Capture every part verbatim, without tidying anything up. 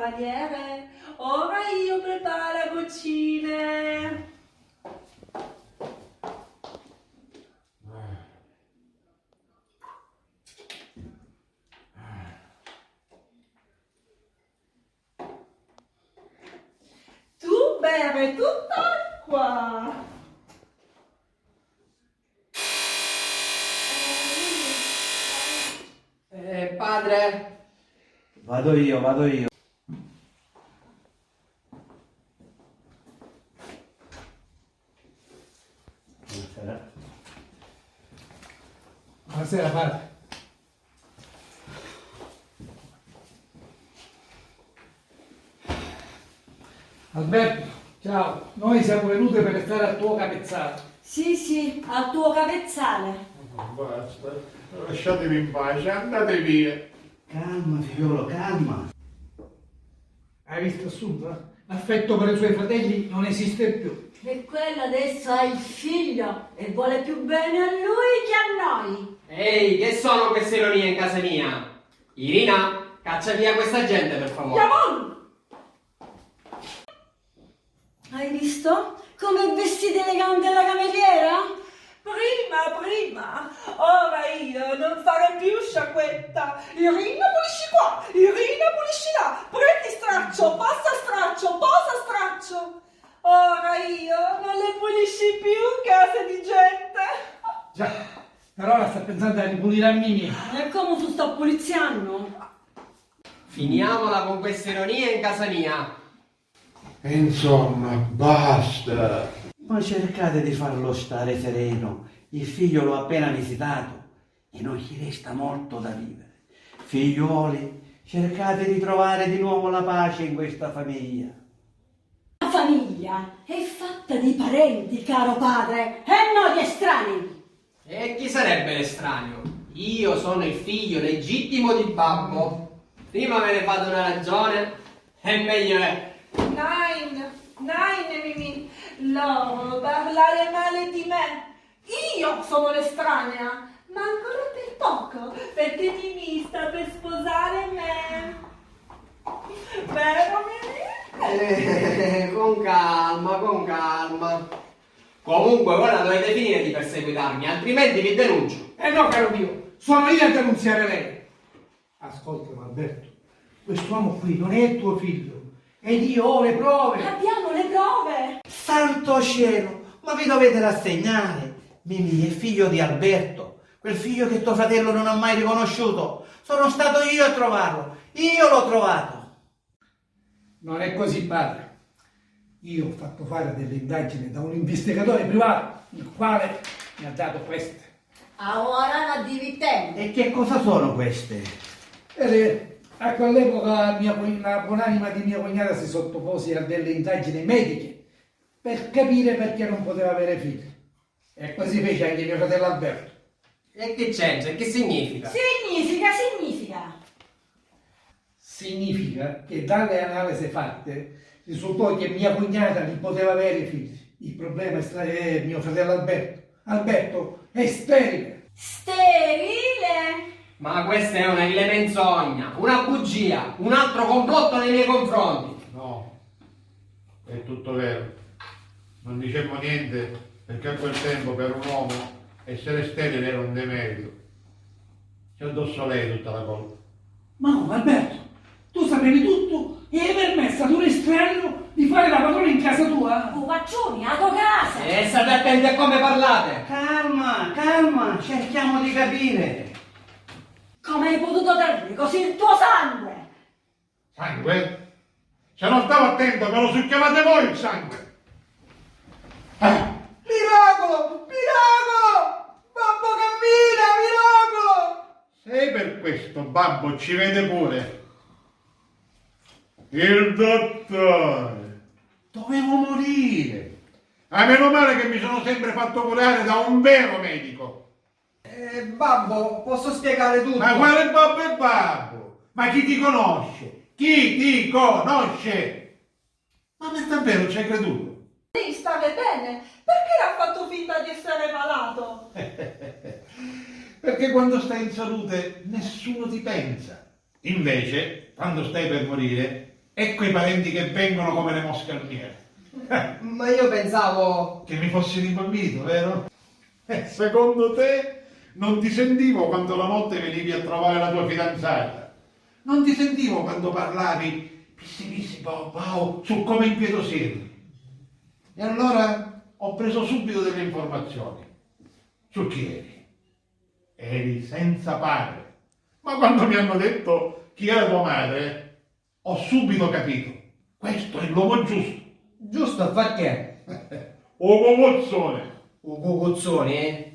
Cavaliere, ora io preparo la cucina. Tu bere tutta l'acqua. Eh, padre. Vado io, vado io. Buonasera. Buonasera, padre. Alberto, ciao. Noi siamo venuti per restare al tuo capezzale. Sì, sì, al tuo capezzale. Basta, lasciatemi in pace, andate via. Calma, figliolo, calma. Hai visto, Assunta? L'affetto per i suoi fratelli non esiste più. E quello adesso ha il figlio e vuole più bene a lui che a noi. Ehi, che sono queste ironie in casa mia? Irina, caccia via questa gente, per favore. Jamon! Hai visto? Come è vestita elegante la cameriera? Prima, prima! Ora io non farei più sciacquetta! Irina pulisci qua, Irina pulisci là, prendi straccio, passa straccio, posa straccio! Ora io non le pulisci più case di gente! Già, per ora sta pensando a ripulire a Mimì. E come tu sta puliziannu? Finiamola con queste ironie in casa mia! E insomma, basta! Ma cercate di farlo stare sereno, il figlio l'ho appena visitato e non gli resta molto da vivere. Figliuoli, cercate di trovare di nuovo la pace in questa famiglia. La famiglia è fatta di parenti, caro padre, e non di estranei. E chi sarebbe l'estraneo? Io sono il figlio legittimo di babbo. Prima ve ne fate una ragione e meglio è. Nein, nein, Mimì, loro parlare male di me. Io sono l'estranea, ma ancora per poco, perché Mimì sta per sposare me. Vero, Mimì? Eh, con calma, con calma. Comunque voi la dovete finire di perseguitarmi, altrimenti vi denuncio. Eh no, caro mio, sono io a denunziare lei. Ascoltalo, Alberto, quest'uomo qui non è tuo figlio ed io ho le prove. Abbiamo le prove! Santo cielo, ma vi dovete rassegnare. Mimì è figlio di Alberto, quel figlio che tuo fratello non ha mai riconosciuto. Sono stato io a trovarlo, io l'ho trovato. Non è così, padre. Io ho fatto fare delle indagini da un investigatore privato, il quale mi ha dato queste. Ora la divi te. E che cosa sono queste? Ed è, a quell'epoca mia cogn- la buonanima di mia cognata si sottopose a delle indagini mediche per capire perché non poteva avere figli. E così fece anche mio fratello Alberto. E che c'entra? E che significa? Significa, significa. Significa che dalle analisi fatte risultò che mia cognata li poteva avere figli. Il problema è sta- è mio fratello Alberto. Alberto è sterile. Sterile? Ma questa è una vile menzogna, una bugia, un altro complotto nei miei confronti. No, è tutto vero. Non dicemmo niente perché a quel tempo per un uomo essere sterile era un demerito. C'è addosso lei tutta la colpa. Ma come, Alberto? Tu sapevi tutto e hai permesso ad un estraneo di fare la padrona in casa tua? Cuvacciuni, a to casa! E state attenti a come parlate! Calma, calma, cerchiamo di capire. Come hai potuto tradire così il tuo sangue? Sangue? Se non stavo attento, me lo succhiavate voi il sangue! Eh! Miracolo! Miracolo! Babbo cammina! Miracolo! Se è per questo, babbo ci vede pure. Il dottore! Dovevo morire! Ah, meno male che mi sono sempre fatto curare da un vero medico! Eh, babbo, posso spiegare tutto? Ma quale babbo e babbo? Ma chi ti conosce? Chi ti conosce? Ma per davvero ci hai creduto? Devi stare bene, perché ha fatto finta di essere malato? Perché quando stai in salute nessuno ti pensa. Invece, quando stai per morire, Ecco i parenti che vengono come le mosche al miele. Ma io pensavo che mi fossi rimbambito, vero? Eh, secondo te non ti sentivo quando la notte venivi a trovare la tua fidanzata? Non ti sentivo quando parlavi pissi pissi pau pau su come impietosirli? E allora ho preso subito delle informazioni su chi eri. Eri senza padre. Ma quando mi hanno detto chi era tua madre, ho subito capito. Questo è l'uomo giusto. Giusto a far che? U cucuzzuni. U cucuzzuni?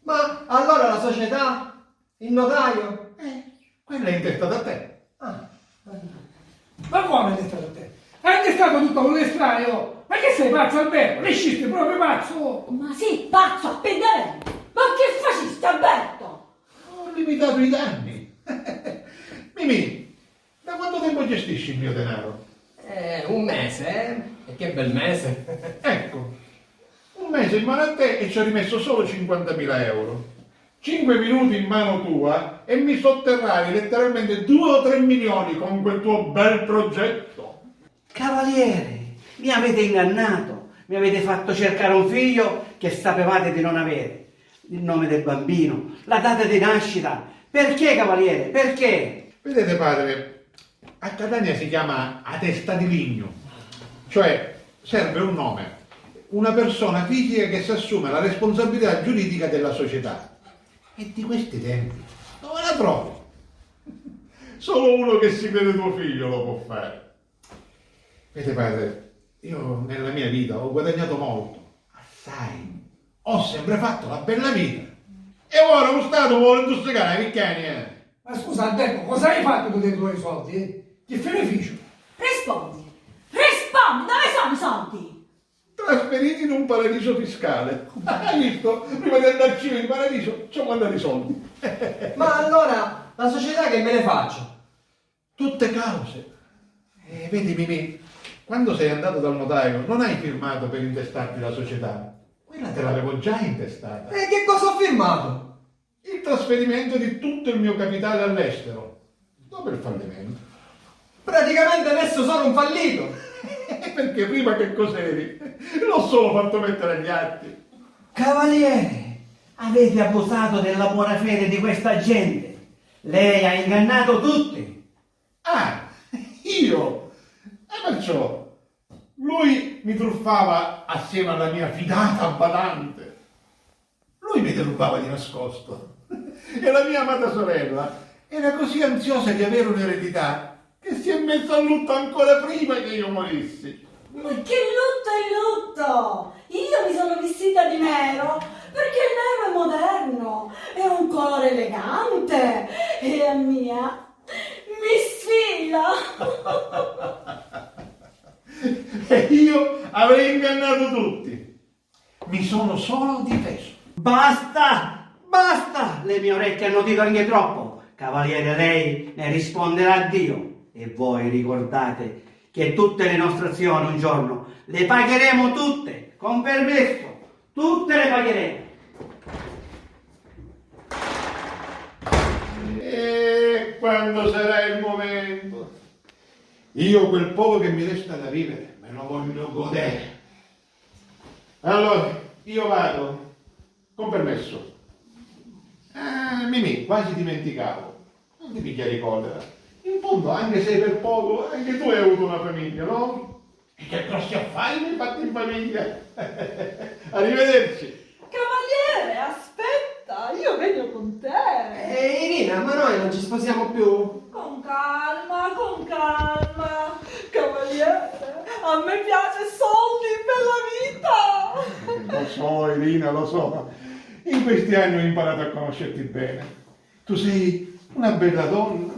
Ma allora la società? Il notaio? Eh, quella è intestata a te. Ah. Ma come è intestata a te? Hai intestato tutto a un estraneo? Ma che sei pazzo, Alberto? Riesciste proprio pazzo! Ma sì, pazzo, a pedere! Ma che faciste, Alberto? Ho limitato i danni. Mimì, da quanto tempo gestisci il mio denaro? Eh, un mese, eh? E che bel mese! Ecco, un mese in mano a te e ci ho rimesso solo cinquantamila euro. Cinque minuti in mano tua e mi sotterravi letteralmente due o tre milioni con quel tuo bel progetto. Cavaliere, mi avete ingannato, mi avete fatto cercare un figlio che sapevate di non avere. Il nome del bambino, la data di nascita. Perché, cavaliere? Perché? Vedete, padre, a Catania si chiama a testa di ligno, cioè serve un nome, una persona fisica che si assume la responsabilità giuridica della società. E di questi tempi, dove la trovi? Solo uno che si crede tuo figlio lo può fare. Vede, padre, io nella mia vita ho guadagnato molto, assai. Ho sempre fatto la bella vita. E ora lo Stato vuole intossicare la vecchiaia. Ma scusa, Alberto, cosa hai fatto con i tuoi soldi? Che fine ficio? Rispondi, rispondi, dove sono i soldi? Trasferiti in un paradiso fiscale. Hai visto? Prima di andarci in paradiso ci ho mandato i soldi. Ma allora la società che me ne faccio? Tutte cause. Eh, vedi, Mimì, quando sei andato dal notaio non hai firmato per intestarti la società. Quella te l'avevo già intestata. E che cosa ho firmato? Il trasferimento di tutto il mio capitale all'estero, dopo il fallimento. Praticamente adesso sono un fallito. Perché prima che cos'eri? L'ho solo fatto mettere agli atti. Cavaliere, avete abusato della buona fede di questa gente. Lei ha ingannato tutti. Ah, io? E perciò lui mi truffava assieme alla mia fidata badante. Lui mi derubava di nascosto. E la mia amata sorella era così ansiosa di avere un'eredità che si è messa a lutto ancora prima che io morissi. Ma che lutto è lutto! Io mi sono vestita di nero perché il nero è moderno, è un colore elegante e a mia mi sfila! E io avrei ingannato tutti. Mi sono solo difeso. Basta! Basta! Le mie orecchie hanno udito anche troppo. Cavaliere, lei ne risponderà a Dio. E voi ricordate che tutte le nostre azioni un giorno le pagheremo tutte, con permesso, tutte le pagheremo. E quando sarà il momento? Io quel poco che mi resta da vivere me lo voglio godere. Allora, io vado, con permesso. Eh, Mimì, quasi dimenticavo. Non ti pigliare collera. In fondo, anche se è per poco, anche tu hai avuto una famiglia, no? E che grossi affari mi hai fatto in famiglia! Arrivederci! Cavaliere, aspetta, io vengo con te. Eh, Irina, ma noi non ci sposiamo più? Con calma, con calma. Cavaliere, a me piace soldi per la vita. Lo so, Irina, lo so. In questi anni ho imparato a conoscerti bene. Tu sei una bella donna.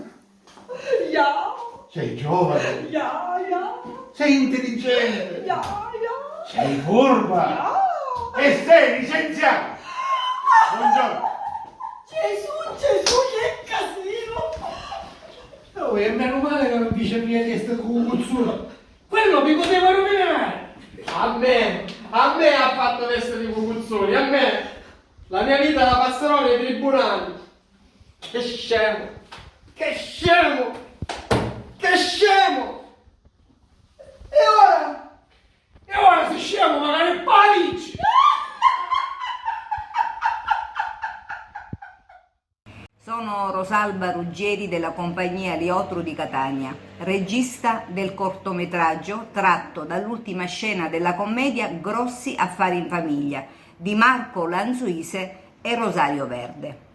Ya. Sei giovane. Ya, ya. Sei intelligente. Ya, ya. Sei furba. Ya. E sei licenziata. Buongiorno. Gesù, Gesù, che casino! Oh, e meno male che non dice mia testa con cucuzzone. Quello mi poteva rovinare. A me, a me ha fatto testa di cucuzzoni, a me. La mia vita la passerò nei tribunali. Che scemo! Che scemo! Che scemo! E ora? E ora si scemu, magari palici! Sono Rosalba Ruggieri della compagnia Liotru di Catania, regista del cortometraggio tratto dall'ultima scena della commedia Grossi Affari in Famiglia di Marco Lanzuise e Rosario Verde.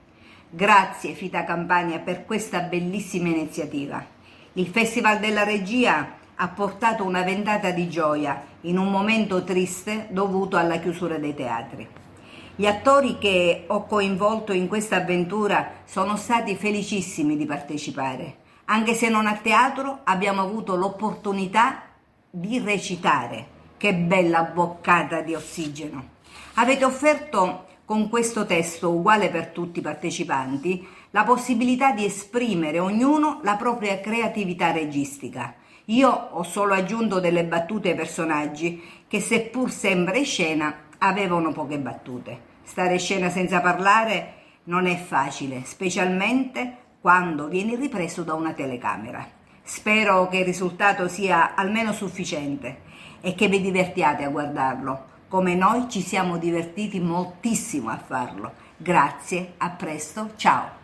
Grazie Fita Campania per questa bellissima iniziativa. Il Festival della Regia ha portato una ventata di gioia in un momento triste dovuto alla chiusura dei teatri. Gli attori che ho coinvolto in questa avventura sono stati felicissimi di partecipare. Anche se non a teatro, abbiamo avuto l'opportunità di recitare. Che bella boccata di ossigeno! Avete offerto con questo testo, uguale per tutti i partecipanti, la possibilità di esprimere ognuno la propria creatività registica. Io ho solo aggiunto delle battute ai personaggi che, seppur sempre in scena, avevano poche battute. Stare in scena senza parlare non è facile, specialmente quando vieni ripreso da una telecamera. Spero che il risultato sia almeno sufficiente e che vi divertiate a guardarlo, come noi ci siamo divertiti moltissimo a farlo. Grazie, a presto, ciao!